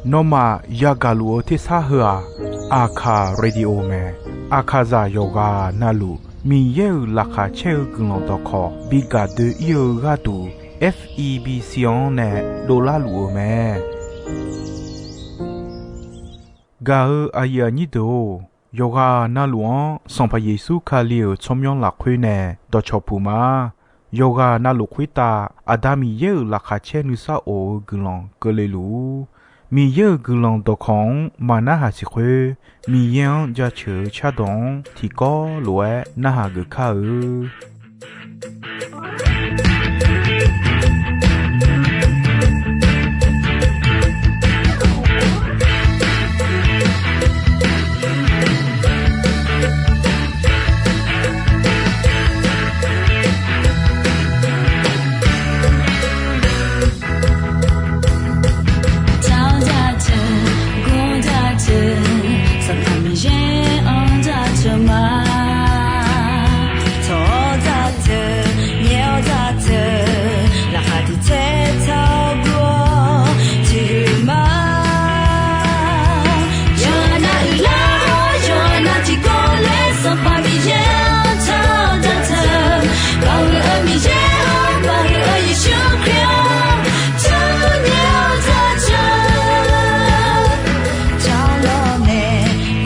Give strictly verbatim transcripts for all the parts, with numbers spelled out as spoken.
Nawmaf yagaq luf-eu tersar heu-aq, Aqkaq Radio mae. Aqkaqzaq yawqghaq navluf Miqyaer-euq laqkhaq caer-eu guiqlanq dawqkawq bi gaq doe-ir-eu gharduq, F E B C-anr nae dovlar luf-eu mae. Gaq-eu aqyuif aqnyir deuq-or, yawqghaq navluf-anr Sanqpaq Yeqsur Kali-euq tsawrmyanr lafkhoer nae dawqcawq puq ma. Yawqghaq navluf khoertav Aqda Miqyaer-euq laqkhaq caer nuisar of-eu guiqlanq keuvle luf-ur. Miqyaer-euq guiqlanq dawqkawq-anr maqnarhaq siq khoer, Miqyaer-anr jaceuq-eu cardawq-anr tiqkawv lof-aer narhaq geuf kar-eu. Tawq-awr dzaq teu, gor dzaq teu, Sanqpaq Miqyaer-anr dzaq teu ma. Tawq-awr dzaq teu, nyaer-awr dzaq teu, laqkhaq tiq tsaer taq-awr gur-awr tiqhuiq ma. Yawqha nav uiqlar-awr, yawqha nav tiqkawv laer Sanqpaq Miqyaer-anr taq dzaq teu. Baoq huiq-eu Miqyaer-or, baoq huiq-eu Yeqsur Kali-or, taqnyaer-awr dzaq teu. Tawq-awr lawrnae,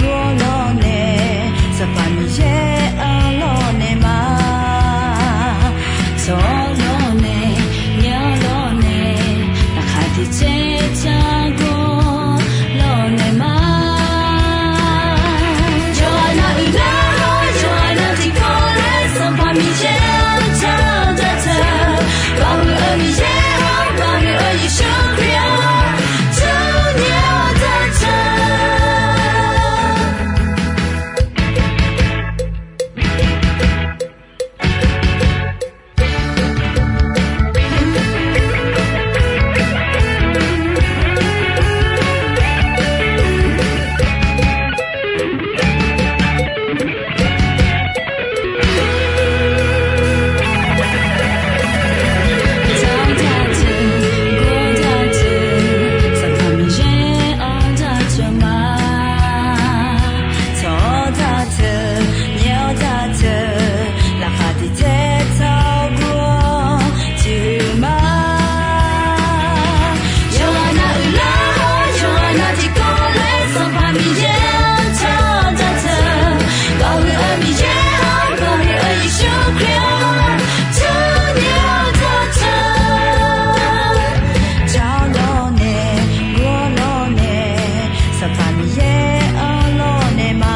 gor-awr lawrnae, Sanqpaq Miqyaer-anr lawrnae ma. Tawq-awr lawrnae, nyaer-awr lawrnae, laqkhaq tiq tsaer taq-awr gur-awr lawrnae ma. Yawqha nav uiqlar-awr, yawqha nav tiqkawv laer Sanqpaq Miqyaer-anr taq dzaq teu. Baoq huiq-eu Miqyaer-or, baoq huiq-eu Yeqsur Kali-or, taqnyaer-awr dzaq teu. Tawq-awr dzaq teu, gor dzaq teu, Sanqpaq Miqyaer-anr dzaq teu ma. Tawq-awr dzaq teu, nyaer-awr dzaq teu, laqkhaq tiq tsaer taq-awr gur-awr tiqhuiq ma. Yawqha nav uiqlar-awr, yawqha nav tiqkawv laer Sanqpaq Miqyaer-anr taq dzaq teu. Baoq huiq-eu Miqyaer-or, baoq huiq-eu Yeqsur Kali-or, taqnyaer-awr dzaq teu. Tawq-awr lawrnae, gor-awr lawrnae, Sanqpaq Miqyaer-anr lawrnae ma.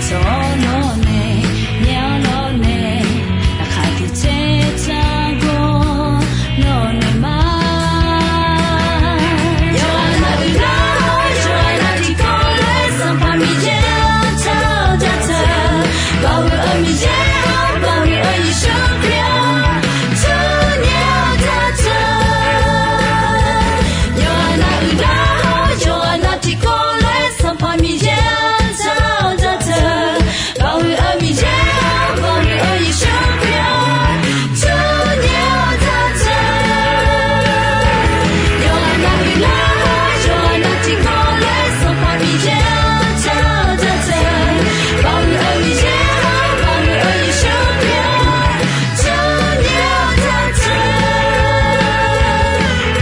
Tawq-awr lawrnae, nyaer-awr lawrnae, laqkhaq tiq tsaer taq-awr gur-awr lawrnae ma. Yawqha nav uiqlar-awr, yawqha nav tiqkawv laer Sanqpaq Miqyaer-anr taq dzaq teu. Baoq huiq-eu Miqyaer-or, baoq huiq-eu Yeqsur Kali-or, taqnyaer-awr dzaq teu. Yawqha nav uiqlar-awr, yawqha nav tiqkawv laer Sanqpaq Miqyaer-anr taq dzaq teu. Baoq huiq-eu Miqyaer-or, baoq huiq-eu Yeqsur Kali-or, taqnyaer-awr dzaq teu. Yawqha nav uiqlar-awr, yawqha nav tiqkawv laer Sanqpaq Miqyaer-anr taq dzaq teu. Baoq huiq-eu Miqyaer-or, baoq huiq-eu Yeqsur Kali-or, taqnyaer-awr dzaq teu.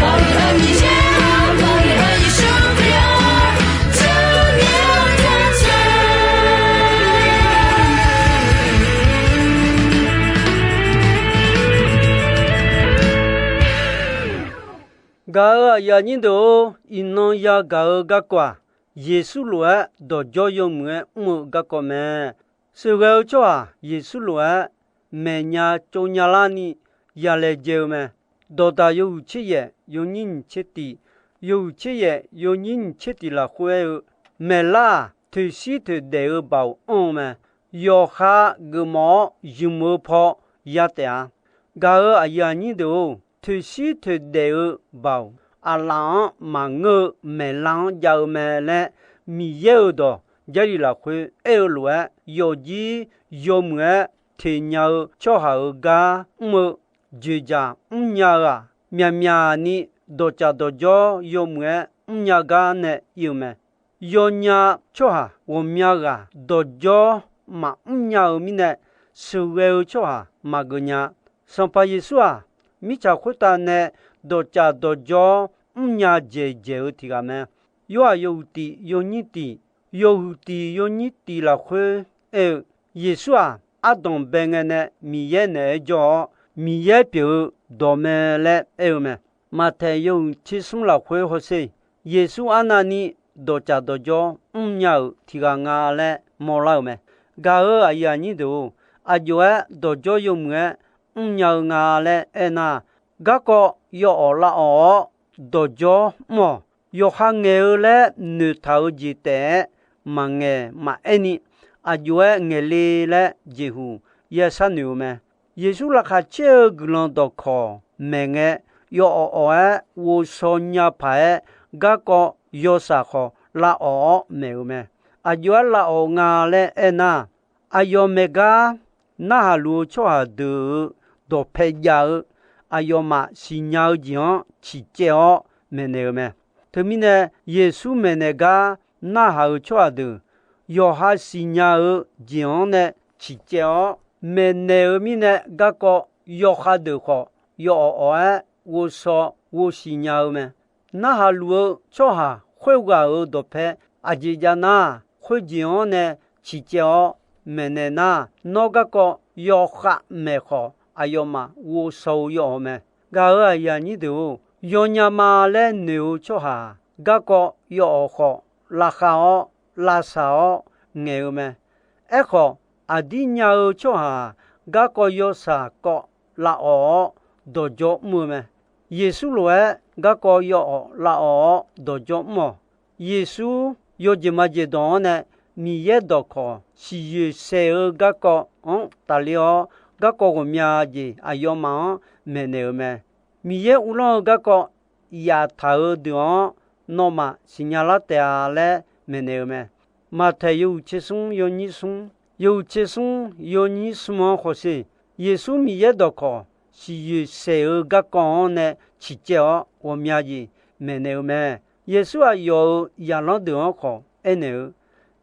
Baoq huiq-eu Miqyaer-or, baoq huiq-eu Yeqsur Kali-or, taqnyaer-awr dzaq teu. Gaq-euq aqyuif aqnyir deuq-or, iqnan yagaq-eu garkawv-aq, Yeqsur lof-aer dawqdzawr yawmuiq-aer mr-eu garkawv mae. Sheuqghae-eu tsawrhaq Yeqsur lof-aer maeqnya tsovnya larni yalaejae-eu mae. Dawqdaq yawhuiq tser yaef yawnyir nyiq tser tiq, yawhuiq tser yaef yawnyir nyiq tser tiq lafkhoer aer-eu, maeqlar-aq, toeqshir toeqdaef-eu baoq anr-eu mae. Yawqha geufmawf-awr ymq-eu paw ya taef-a. Gaq-euq aqyuif aqnyir deuq-or, toeqshir toeqdaef-eu baoq, aqlaf-anr maqngeur-eu maeqlar-anr jav-eu mae laer Miqyaer-euq dawq Jarlif lafkhoer aer-eu lof-aer, yawfjir yawmuiq-aer teq nya-eu tsawrhaq-euq gar mr-eu joeqjaq mrnya-eu-aq, myaqmyaq ni dawqtsaf dawqjawr yawmuiq-aer mrnya gar nae ir-eu mae. Yawnya tsawrhaq ghawqmya ghaq dawqjawr maqmr nya-eu mirnae, sheuqghae-eu tsawrhaq maqgeuf nya. Sanqpaq Yeqsur-aq, mirtsaq khoertav nae dawqtsaf dawqjawr mrnya dzaeqdzaeq-eu tiq ghaq mae. Yorhaq yawhuiq tiq yawnyir tiq, yawhuiq tiq yawnyir tiq lafkhoer aer-eu, Yeqsur-aq, ardanq bae ngae nae Miqyaer naeq-aer jawr-awr, Miqyaer pyeuf-eu dawq mae laer aer-eu mae. Maqtaeq yawhuiq tsersmr lafkhoer hawsher, Yeqsur arnavni dawqtsaf dawqjawr mrnya-euq tiq ghaq nga laer mawrlar-euq mae. Gaq-euq aqyuif aqnyir deuq-or, aqjox-aer dawqjawr yawmuiq-aer mrnya-eu nga laer aernar, garkawv yawawf lavawf-awr dawqjawr mr-awq. Yawqha ngaeq-eu laer noeqtaq-eu jeq taef-aer maqngaeq maqaer ni, aqjox-aer ngaeq le laer jeqhuq ya sharnoeq-eu mae. Yeqsur laqkhaq caer-eu guiqlanq dawqkawq maeqngae, yawawf awf-aer ghovshaw nya paq-aer, garkawv yawshaq khawf lavawf-awr maeq-eu mae. Aqjox-aer lavawf-eu nga laer aernar, aqyawf maeq gar narhaq luf-eu tsawrhaq deuq-euq dawqpae jav-eu aqyawfmaf siqnya-eu jeq-anr ciqcaev-awr maeqnaeq-eu mae. Teumirnae, Yeqsur maeqnaeq gar narhaq-euq tsawrhaq deuq yawqha siqnya-eu jeq-anr nae ciqcaev-awr maeqnaeq-eu mirnae, garkawv yawkhav deuq khawf yawawf awf-aer ghovshaw ghovsiq nya-eu mae. Narhaq luf-eu tsawrhaq khoerghaq-euq dawqpae aqjeq jav nar, khoerjeq-anr nae ciqcaev-awr maeqnaeq nar, nawr garkawv yawkhav maeq khawf aqyawfmaf ghovshaw-eu yawawf mae. Gaq-euq aqyuif aqnyir deuq-or, yawnya ma laer noeq-eu tsawrhaq garkawv yawawf khawf lavkhav-awr lavshaq-awr ngaeq-eu mae. Aerkhawf, aqdir nya-eu tsawrhaq-aq, garkawv yawshaq kawv lavawf-awr dawqjawr mr-eu mae. Yeqsur lof-aer garkawv yawawf lavawf-awr dawqjawr mr-awq. Yeqsur yawjeq majeq dawq-anr nae Miqyaer dawqkawq siqyoeq saeq-eu garkawv-anr tafler-awr, garkawv ghawqmya jeq aqyawfmaf-anr maeqnaeq-eu mae. Miqyaer uvlanr-eu garkawv yaftaq-eu deuq-anr nawmaf siqnya lar taef-a laer maeqnaeq-eu mae. Maqtaeq yawhuiq tsersmr yawnyir smr, yawhuiq tsersmr yawnyir smr-anr hawsher, Yeqsur Miqyaer dawqkawq siqyoeq saeq-eu garkawv-anr nae ciqcaev-awr ghawqmya jeq maeqnaeq-eu mae. Yeqsur aqyawf-euq zaqlanr deuq-anr khawf aernaeq-eu,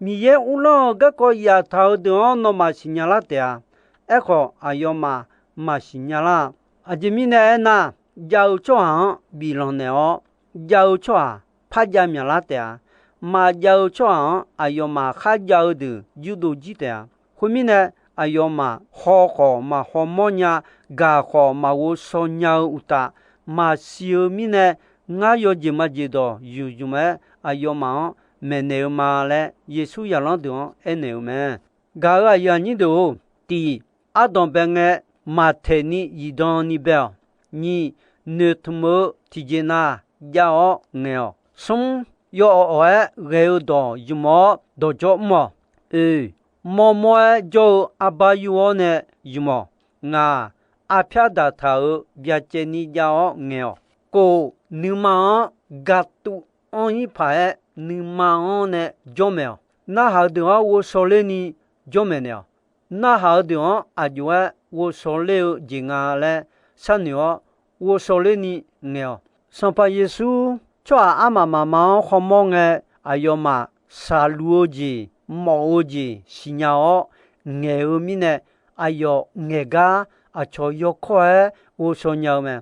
Miqyaer uvlanr-eu garkawv yaftaq-eu deuq-anr nawmaf siqnya lar taef-a. Aerkhawf, aqyawfmaf maqsiq nya lar-a. Aqjeq mirnae aernar, jav-eu tsawrhaq-anr biflanq naeq-awr, jav-eu tsawrhaq par jav myaqlar taef-a. Maqjav-eu tsawrhaq-anr aqyawfmaf kharjav-eu deuq yurdov jir taef-a. Khoermirnae, aqyawfmaf haw khawf maqhaw mawr nya, gaq khawf maqghovshaw nya-eu uqtaf, maqsiq-eu mirnae, ngar yawjeq majeq dawq yuf ymq-aer aqyawfmaf-anr maeqnaeq-eu ma laer, Yeqsur zaqlanr deuq-anr aernaeq-eu mae. Gaq-euq aqyuif aqnyir deuq-or, tiq, ardanq bae ngae, maqtaeq ni zifdan ni bae-awq. Nyiq, noeqtmq-eu tiqjeq nav jav-awr ngaeq-awq. Smr, yawawf awf-aer ghae-eu dawq ymq-awr dawqjawr mr-awq. Oeq, mawrmawr-aer jawr-eu arbar yur-awr nae ymq-awq. Ngaq, arpyar daqtaq-euq byacaevni jav-awr ngaeq-awq. Kof, nuima-anr gaqtuv anr-ir paq-aer nuima-anr nae jawr maeq-awq. Narhaq-eu deuq-anr ghovshaw lerni jawr maeqnaeq-awq. Narhaq-eu deuq-anr aqjox-aer ghovshaw ler-eu jeq nga laer sharnoeq-awr, ghovshaw lerni ngaeq-awq. Sanqpaq Yeqsur tsawrhaq armaf mafma-anr khawmawr ngae, aqyawfmaf shaqluf-eu jeq, mawf-eu jeq siqnya-awr ngaeq-eu mirnae, aqyawf ngaeq gar aqcawq yawkawr-aer ghovshaw nya-eu mae.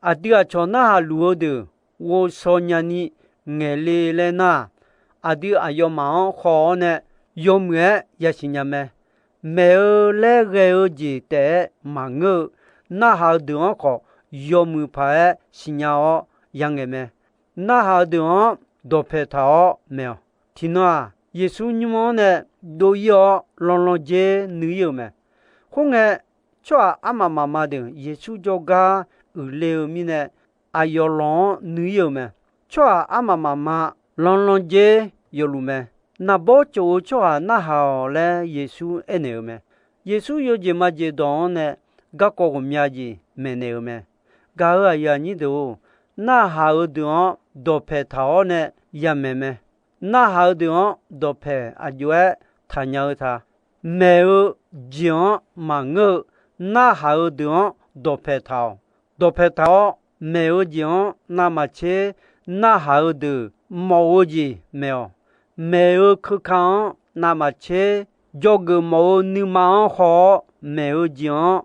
Aqdui aqcawq narhaq luf-eu deuq ghovshaw nyani ngaeq le laer nar, aqdui aqyawfmaf-anr haw-awr nae yawmuiq-aer yasiq nya mae. Maeq-eu laer ghae-eu jeq taef-aer maqngeur-eu, narhaq-eu deuq-anr khawf yawmuiq paq-aer siqnya-awr yangaeq mae. Narhaq-eu deuq-anr dawqpaeq taq-awr maeq-awq. Tiqnan-aq, Yeqsur nymr-anr nae dov-ir-awr lanlandzer nuiv-ir-euq mae. Khoerngae, tsawrhaq armaf mafma deuq Yeqsur jawrgar uiqle-eu mirnae, aqyawf lawq-anr nuiv-ir-euq mae. Tsawrhaq armaf mafma lanlandzer yawfluf mae. Naqbawr tsof-eu tsawrhaq narhaq-awq laer Yeqsur aernaeq-eu mae. Yeqsur yawjeq majeq dawq-anr nae garkawv ghawqmya jeq maeqnaeq-eu mae. Gaq-euq aqyuif aqnyir deuq-or, narhaq-eu deuq-anr dawqpaeq taq-awr nae yamaeq mae. Narhaq-eu deuq-anr dawqpaeq aqjox-aer taqnya-eu ta. Maeq-eu jeq-anr maqngeur-eu, narhaq-eu deuq-anr dawqpaeq taq-awq. Dawqpaeq taq-awr maeq-eu jeq-anr navmaqtser narhaq-eu deuq mawf-eu jeq maeq-awq. Maeq-eu keuka-anr navmaqtser dzawgeuf mawf-eu nuima-anr haw-awr maeq-eu jeq-anr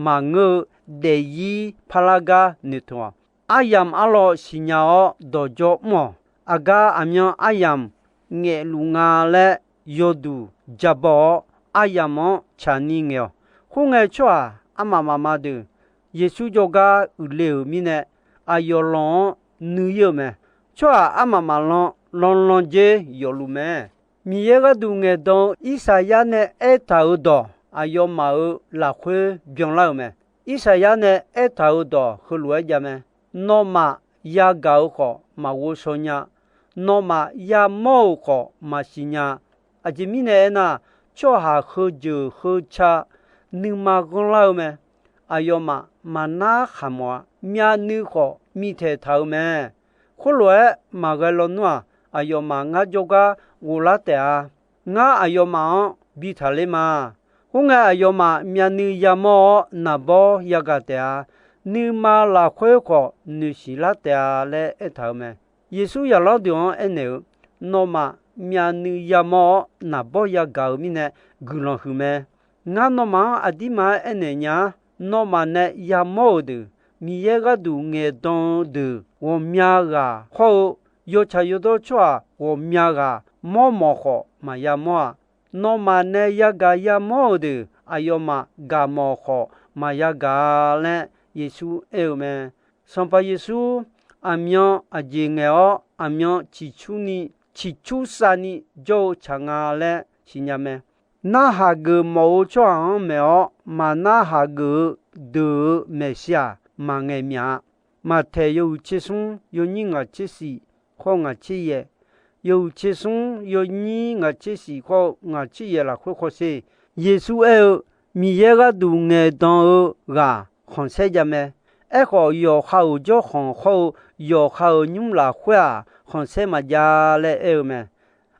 maqngeur-eu daefzir parlar gar noeqtmq-awq. Aryamq arlawr siqnya-awr dawqdzawr mr-awq. Aqgar aqmyan aryamq ngaeqluf nga laer yawduq jabaw-awr aryamq-anr tsaqni ngaeq-awq. Khoerngae tsawrhaq armaf mafma deuq Yeqsur jawrgar uiqle-euq mirnae, aqyawf lanq-anr nuiir-eu mae. Tsawrhaq armaf maflan lanlan dzer yawfluf mae. Miqyaer gharduq ngaeqdan-eu Irsaqyar nae aertaq-euq dawq aqyawfmaf-euq lafkhoer byanlar-euq mae. Irsaqyar nae aertaq-euq dawq heulof-aer jav mae. Nawmaf yagaq-eu khawf maqghovshaw nya. Nawmaf yamawr-euq khawf maqsiq nya. Aqjeq mirnae aernar, tsawrhaq heujeuq heuca nuima ghanrlar-eu mae. Aqyawfmaf maqnar khaq mawf-a. Myavnuiv khawf mitaeq taq-euq mae. Khoerlof-aer maqghae lawnmr-aq, aqyawfmaf ngar jawrgar ghoflar taef-a. Ngar aqyawfmaf-anr bi taqler ma. Khoerngae, aqyawfmaf myavnuiv yamawr-awr naqbawr yagaq taef-a. Nuima lafkhoer khawf noeqsiq lar taef-a laer aertaq-euq mae. Yeqsur zaqlanr deuq-anr aernaeq-eu, Nawmaf myavnuiv yamawr-awr naqbawr yagaq-euq mirnae guiqlanq huiq mae. Ngar nawmaf-anr aqdirma-aer aernaeq nya-ar. Nawmaf nae yamawr-euq deuq, Miqyaer gharduq ngaeqdan-eu deuq ghawqmya ghaq hawr-eu, yawtsaq yawdawr tsawrhaq ghawqmya ghaq mawrmawf khawf maqya mawr-a. Nawmaf nae yagaq yamawr-euq deuq, aqyawfmaf gaqmawf khawf maqya gaq-a laer Yeqsur aer-eu mae. Sanqpaq Yeqsur aqmyan aqjeq ngaeq-awr, aqmyan ciqcurni ciqcur savni jawr-eu tsaq nga laer siqnya mae. Narhaq geuf mawf-eu tsawrhaq-anr maeq-awr, maqnarhaq geuf-eu deuq-euq maeqshi-aq, maqngaeq myaq-a. Maqtaeq yawhuiq tser smr yawnyir ngaq tser shif khawr ngaq tser yaeq, yawhuiq tser smr yawnyir ngaq tser shif khawr-eu ngaq tser yaeq lafkhoer khawsher. Yeqsur aer-eu, Miqyaer gharduq ngaeqdan-eu ghaq khanqsaer jav mae. Aerkhawf, yawqha-euq jawrkhanq khawr-eu yawqha-euq nymr lafkhoer-aq, khanqsaer maqjav laer aer-eu mae.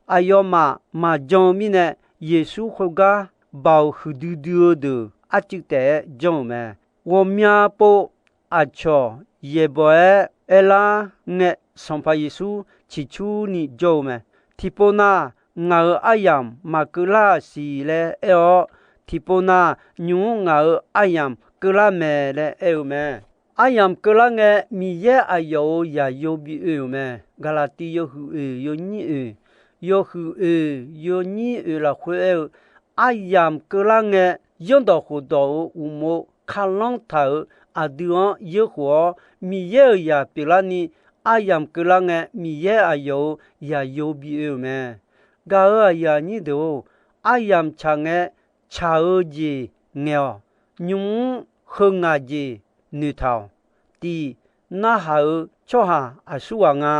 Aqyawfmaf maqjan-eu mirnae, Yeqsur khoergar baoq huiqdui dui-eu deuq arcuiv taef-aer janr-euq mae. Ghawqmya pov aqcawq yaeqbawq-aer aerlar ngae, Sanqpaq Yeqsur ciqcurni jawr-eu mae. Tiqpov nav, ngaq-euq aryamq maqkeuvlar-aq siq laer aer-awr, tiqpov nav, nymq-mr ngaq-euq aryamq keuvlar mae laer aer-eu mae. Aryamq keuvlar ngae, Miqyaer aqyawf-euq yaqyo bi oe-euq mae. Gaqlaqtiv yawhuiq oeq yawnyir oeq, yawhuiq oeq yawnyir oeq lafkhoer aer-eu, aryamq keuvlar ngae, zanrdawq khofdawq-euq uqmov kalanr taq-euq aqdui-anr yoerkhof-awr, Miqyaer-euq zaq pyeuflarni aryamq keuvlar ngae, Miqyaer aqyawf-euq yaqyo bi oe-euq mae. Gaq-euq aqyuif aqnyir deuq-or, aryamq tsaq ngae, tsaq-eu jeq ngaeq-awq. Nymq-mr heu ngaq jeq noeqtaq-awq. Tiq, narhaq-euq tsawrhaq aqsurghaq nga.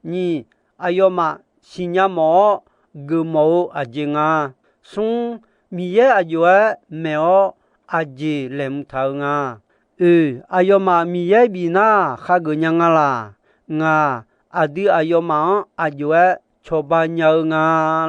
Nyiq, aqyawfmaf siqnya mawf-awr geufmawf-eu aqjeq nga. Smr, Miqyaer aqjox-aer maeq-awr aqjeq laeqhmq taq-eu nga. Oeq, aqyawfmaf Miqyaer bif nar khageuf nya nga laq. Ngaq, aqdui aqyawfmaf-anr aqjox-aer cawba nya-eu nga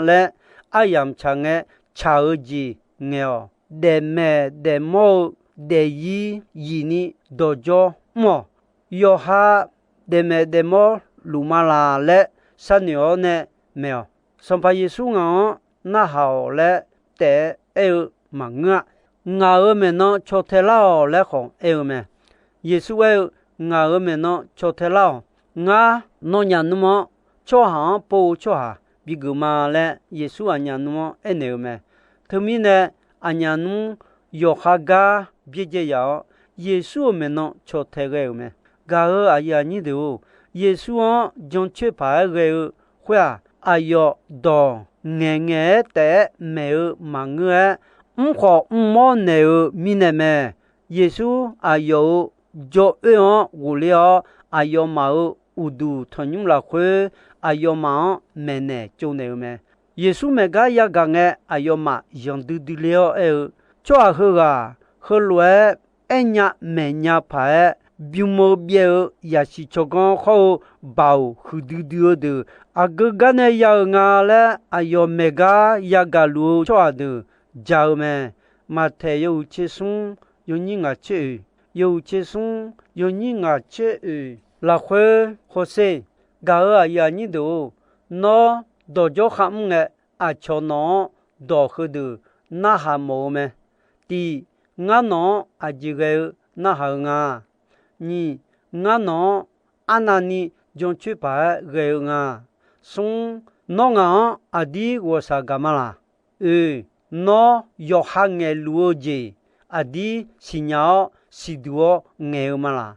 laer, aryamq tsaq ngae, tsaq-eu jeq ngaeq-awq. Daefmaeq daefmawr-eu daefzir zifni dawqdzawr mr-awq. Yawqha daefmaeq daefmawr luf ma laq laer sharnoeq-awr nae maeq-awq. Sanqpaq Yeqsur ngaq-anr narhaq-awq laer taef-aer aer-eu maqngeur-a. Ngaq-euq maeqnan caw tae lar-awq laer khawf aer-eu mae. Yeqsur aer-eu, Ngaq-euq maeqnan caw tae lar-awq. Ngar nawnyaf nmr-anr tsawrhaq-anr pov-eu tsawrhaq bigeuf ma laer Yeqsur aqnyaf nmr-anr aernaeq-eu mae. Teumirnae aqnyaf nmr yawqha gar byaerdzae yaf-awr, Yeqsur-euq maeqnan caw tae ghae-euq mae. Gaq-euq aqyuif aqnyir deuq-or, Yeqsur-anr jancoer paq-aer ghae-eu khoer-aq, aqyawf dawq ngaeqngaeq-aer taef-aer maeq-eu maqngeur-aer, mrkhawf mrmawr naeq-eu mirnae mae. Yeqsur aqyawf-euq jawr-oer-anr ghofler-awr, aqyawfmaf-euq uqduq tanqnymr lafkhoer aqyawfmaf-anr maeqnaeq tsovnaeq-eu mae. Yeqsur maeqgar yagaq ngae, aqyawfmaf zanqdui dui ler-awr aer-eu, Tsawrhaq heughaq heulof-aer aernya maeqnya paq-aer, bym-eu byaev-eu zaqsiq tsawrganr hawr-eu baoq huiqdui dui-eu deuq aqgeu gar nae ya-euq nga laer, aqyawf maeqgar yagaq luf-eu tsawrhaq deuq ja-eu mae. Maqtaeq yawhuiq tser smr yawnyir ngaq tser oeq, yawhuiq tser smr yawnyir ngaq tser oeq lafkhoer hawsher. Gaq-euq aqyuif aqnyir deuq-or, nawr dawqjawr kharmr ngae, aqcawq nawq-anr dawq heudeuq narhaq mawf-eu mae. Tiq, ngar nawq-anr aqjeq ghae-eu narhaq-eu nga. Nyiq, ngar nawq-anr arnavni jancoer paq-aer ghae-eu nga. Smr, nawr ngaq-anr aqdir ghawqshaq gaq ma laq? Oeq, nawr yawqha ngaeqluf-eu jeq aqdir siqnya-awr siqduq-awr ngaeq-eu ma laq?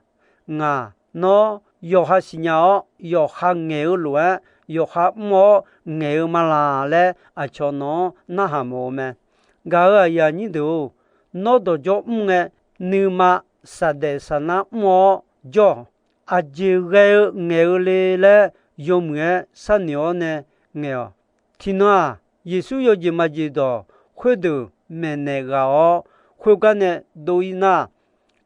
Ngaq, nawr yawqha siqnya-awr yawqha ngaeq-eu lof-aer yawqha mr-awr ngaeq-eu ma laq laer aqcawq nawq-anr narhaq mawf-eu mae. Gaq-euq aqyuif aqnyir deuq-or, nawr dawqjawr mr ngae, nuima saqdaef saqnar mr-awr jawr-awq. Aqjeq ghae-eu ngaeq-eu le laer yawmuiq-aer sharnoeq-awr nae ngaeq-awq. Tiqnan-aq, Yeqsur yawjeq maqjeq dawq khoerdeuq maeqnaeq ghaq-awr, khoergar nae dov-ir nar,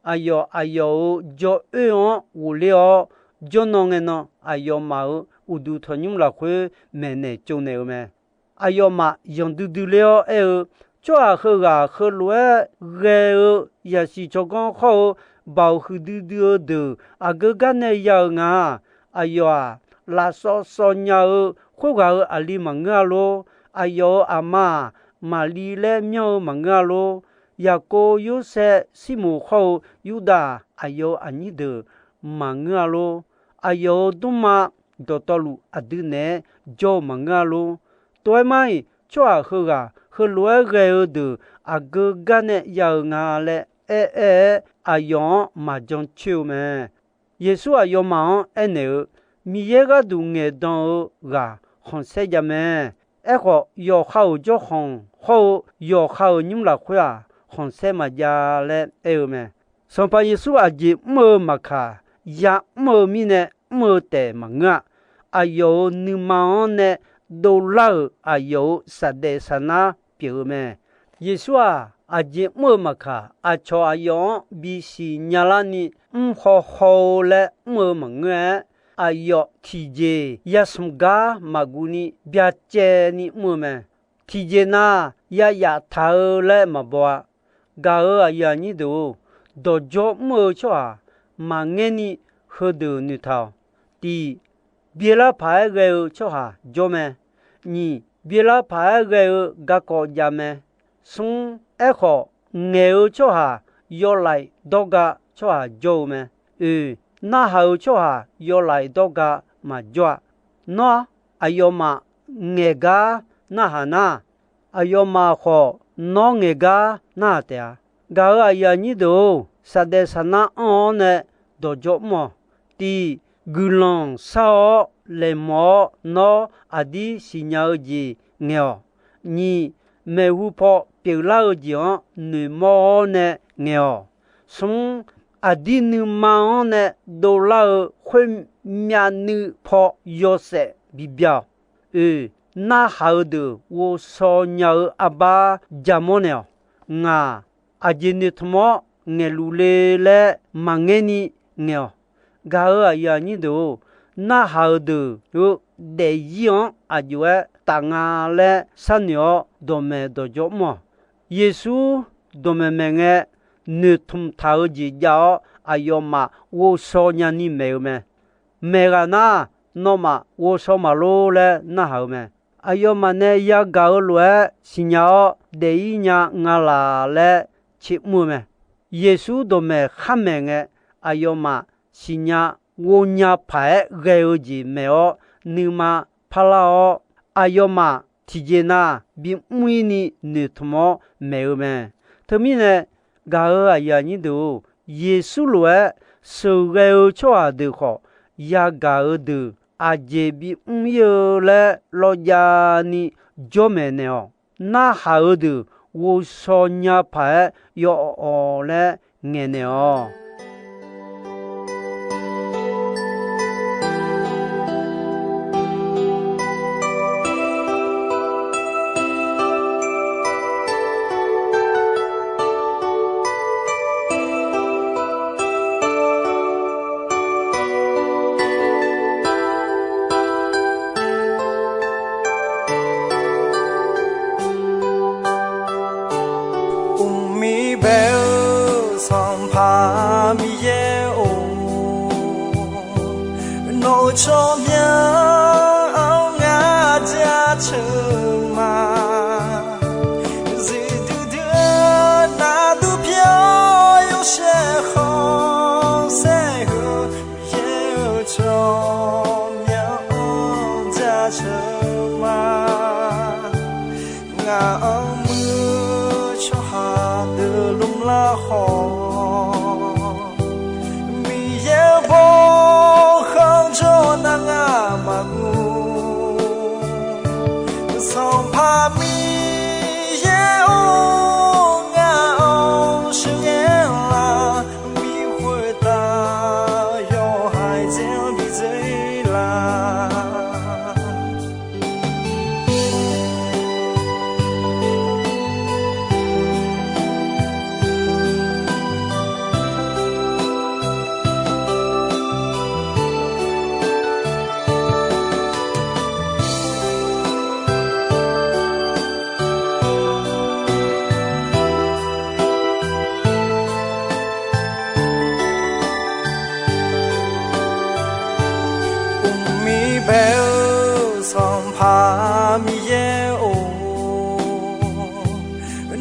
aqyawf aqyawf-euq jawr oer-anr ghofler-awr, jawrnan ngae nan aqyawfmaf-euq uqduq tanqnymr lafkhoer maeqnaeq tsovnaeq-eu mae. Aqyawfmaf yanqdui dui ler-awr aer-eu, Tsawrhaq heughaq heulof-aer ghae-eu yasiq tsawrganr khawr-eu baoq huiqdui dui-eu deuq aqgeu gar nae ya-eu nga. Aqyawf-aq, lafsawv sawv nya-eu khoerghaq-euq aqli maqngeur-a lor. Aqyawf-euq aqma-aq, Maqli laer myanr-eu maqngeur-a lor. Yaqkov, Yorsaev, Sirmoq khawr-eu Yurdav, aqyawf-euq aqnyir deuq maqngeur-a lor. Aqyawf-euq dmrma dawqtawvluf aqdui naeq-aer jawr-eu maqngeur-a lor. Tov-aer mar-iq, tsawrhaq heughaq heulof-aer ghae-eu deuq aqgeu gar nae ya-eu nga laer aer-aer-aer, aqyawf-anr maqjan coer-eu mae. Yeqsur aqyawfmaf-anr aernaeq-eu, Miqyaer gharduq ngaeqdan-eu ghaq khanqsaer jav mae. Aerkhawf, yawqha-euq jawrkhanq hawr-eu yawqha-euq nymr lafkhoer-aq, khanqsaer maqjav laer aer-eu mae. Sanqpaq Yeqsur aqjeq mr-eu maqkaq, ya'mr-eu mirnae mr-eu taef maqngeur-a. Aqyawf-euq nuima-anr nae dovlar-euq aqyawf-euq saqdaef saqnar pyeuf-eu mae. Yeqsur-aq, aqjeq mr-eu maqkaq, aqcawq aqyawf-anr bisiq nyalar ni mr hawhaw-eu laer mr-eu maqngeur-aer, aqyawf tiqjeq yasmq gar maqguv ni byacaevni mr-eu mae. Tiqjeq nav yayaf taq-eu laer maqbaw-a. Gaq-euq aqyuif aqnyir deuq-or, dawqjawr mr-eu tsawrhaq maqngaer ni heudeuq noeqtaq-awq. Tiq, byelar paq-aer ghae-eu tsawrhaq jawr mae. Nyiq, byelar paq-aer ghae-eu garkawv jav mae. Smr, aerkhawf, ngaeq-eu tsawrhaq yawlaeq dawrga tsawrhaq jawr-eu mae. Oeq, narhaq-euq tsawrhaq yawlaeq dawrga maqjawr-a. Nawr-aq, aqyawfmaf ngaeq gar narhaq nar, aqyawfmaf khawf nawr ngaeq gar narhaq taef-a. Gaq-euq aqyuif aqnyir deuq-or, saqdaef saqnar anr-awr nae dawqjawr mr-awq. Tiq, guiqlanq shar-awr laeqhmawf-awr nawr aqdir siqnya-eu jeq ngaeq-awq. Nyiq, maeqhu paw pyeuflar-eu jeq-anr noeqmawr-awr nae ngaeq-awq. Smr, aqdir nuima-anr nae dovlar-eu khoermyav nuiv paw yawshaef bibya-awq. Oeq, narhaq-eu deuq ghovshaw nya-eu arbar jamawr naeq-awq. Ngaq, aqjeq noeqtmq-awr ngaeqluf le laer maqngaer ni ngaeq-awq. Gaq-euq aqyuif aqnyir deuq-or, narhaq-eu deuq-eu daefzir-anr aqjox-aer taf nga laer sharnoeq-awr dawqmaeq dawqjawr mr-awq. Yeqsur dawqmaeq maeq ngae, noeqtmq taq-eu jeq jav-awr aqyawfmaf ghovshaw nyani maeq-eu mae. Maeq ghaq nar, nawmaf ghovshaw maqlor laer narhaq-eu mae. Aqyawfmaf nae yagaq-eu lof-aer siqnya-awr daef-ir nya nga laq laer tsermr-eu mae. Yeqsur dawqmaeq khar maeq ngae, aqyawfmaf siqnya ghovnya paq-aer ghae-eu jeq maeq-awr nuima parlar-awr, aqyawfmaf tiqjeq nav bimr ir ni noeqtmq-awr maeq-eu mae. Teumirnae, gaq-euq aqyuif aqnyir deuq-or, Yeqsur lof-aer sheuqghae-eu tsawrhaq deuq khawf, yagaq-eu deuq aqjeq bimr ir-eu laer lawjav ni jawrmaeq naeq-awq. Narhaq-eu deuq ghovshaw nya paq-aer yawawq laer ngaeqnaeq-awq. Mrmir bae-eu Sanqpaq Tsawrmyanr-anr ngar jaceuq ma. Zifduidui-eu nardur pyawr yawshaef khanqsaer heu, Miqyaer-euq tsawrmyanr-anr jaceuq ma. Ngaq-anr muir tsawrhaq deuq lmr lar khawf, Miqyaer-eu bawrkhanq jawr nar ngar maqguv. Sanqpaq Miqyaer-or, ngaq-anr sheuqghae lar, Miqkhoeq taf yawhaiq dzae-anr bi dzae lar. Uqmir bae-eu Sanqpaq Miqyaer-or,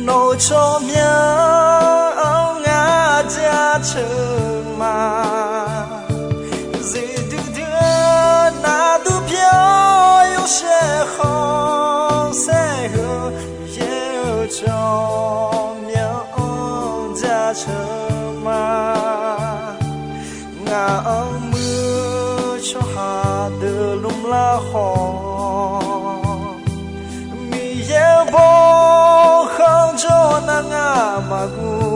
nawq-euq tsawrmyanr-anr ngar jaceuq ma. Zifduidui-eu nardur pyawr yawshaef khanqsaer heu, Miqyaer-euq tsawrmyanr-anr jaceuq ma. Ngaq-anr muir tsawrhaq deuq lmr lar khawf, Miqyaer-eu bawrkhanq jawr nar ngar maqguv.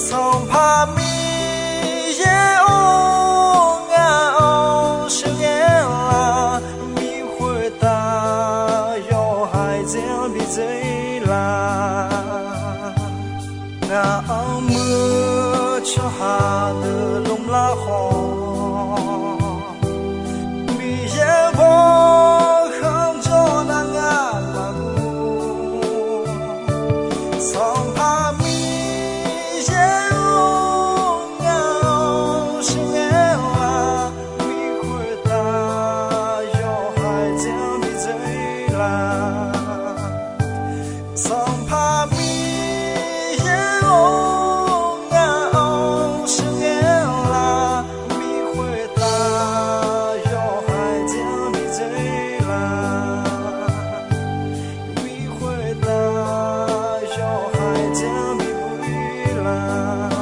Sanqpaq Miqyaer-or, ngaq-anr sheuqghae lar, Miqkhoeq taf yawhaiq dzae-anr bi dzae lar. Ngaq-anr muir tsawrhaq deuq lmr lar khawf, Miqyaer-eu bawrkhanq jawr nar ngar maqguv. Sanqpaq Miqyaer-or, ngaq-anr sheuqghae lar, Miqkhoeq taf yawhaiq dzae-anr bi dzae lar. Sanqpaq Miqyaer-or, ngaq-anr sheuqghae lar, Miqkhoeq taf yawhaiq dzae-anr bi dzae lar. Miqkhoeq taf yawhaiq dzae-anr bi buir lar.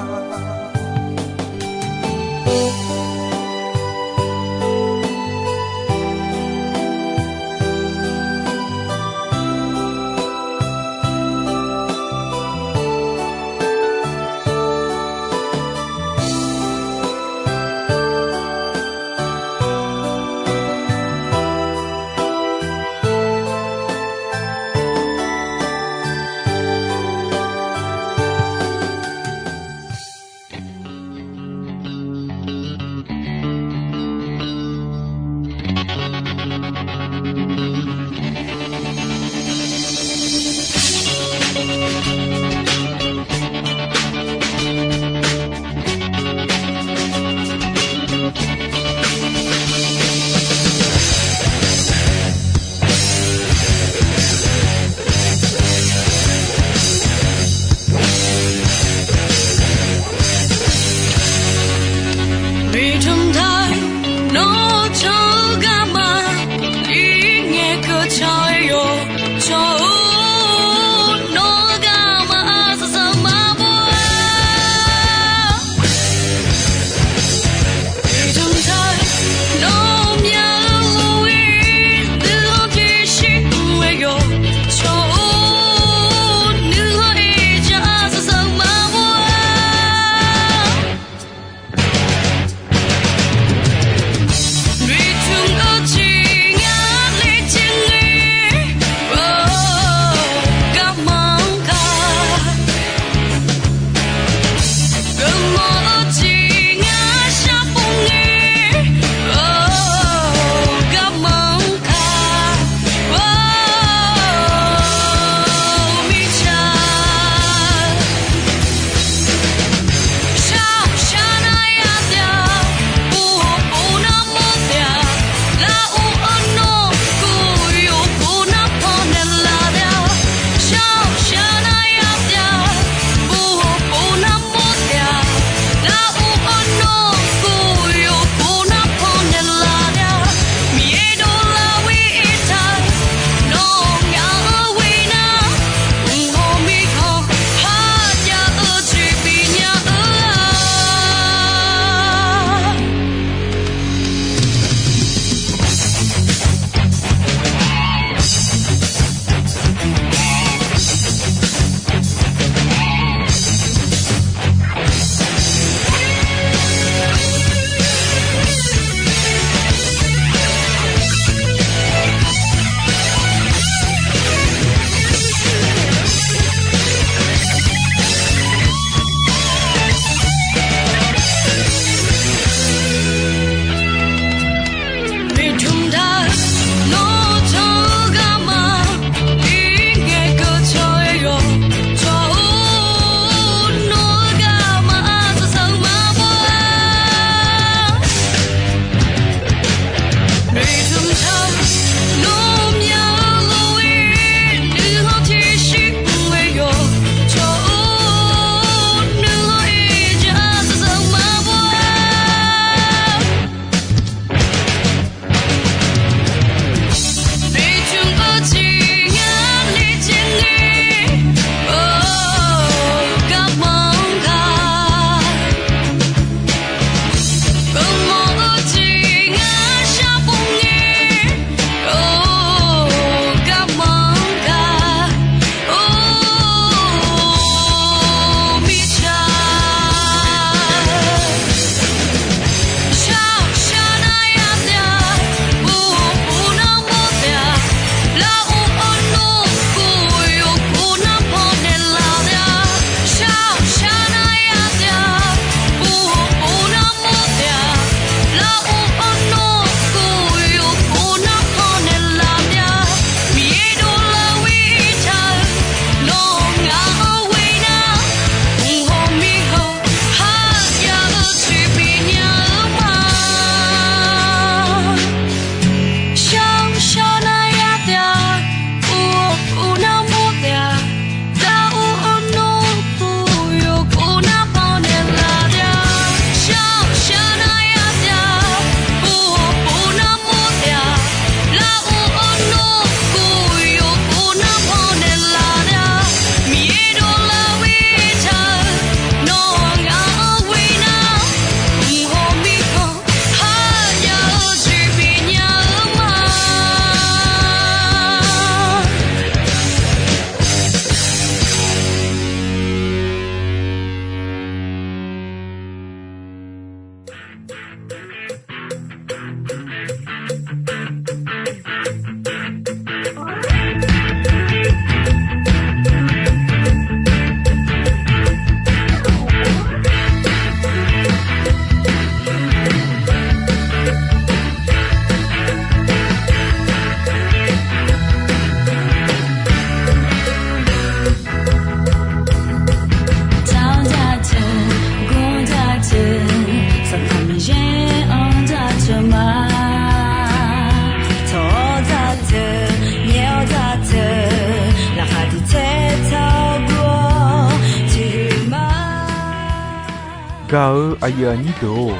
Gaq-eu aqyuif aqnyir deuq-or,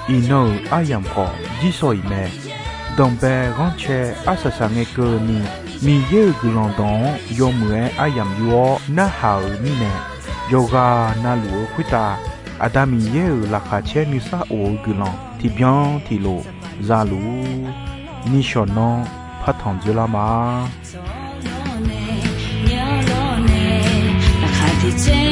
iqnan-euq aryamq khawf jirsawq iq mae. Danqbae ghanrcae arsaq saq ngae keuvni, Miqyaer-euq guiqlanq dawq-anr yawmuiq-aer aryamq yur-awr narhaq-euq mirnae, yawqghaq navluf-eu khoertav Aqda Miqyaer-euq laqkhaq caer nuisar of-eu guiqlanq tiqbyan tiqlof za luf-ur. Nishawq nanr partanq dzoerlar ma. Laqkhaq tiqcaer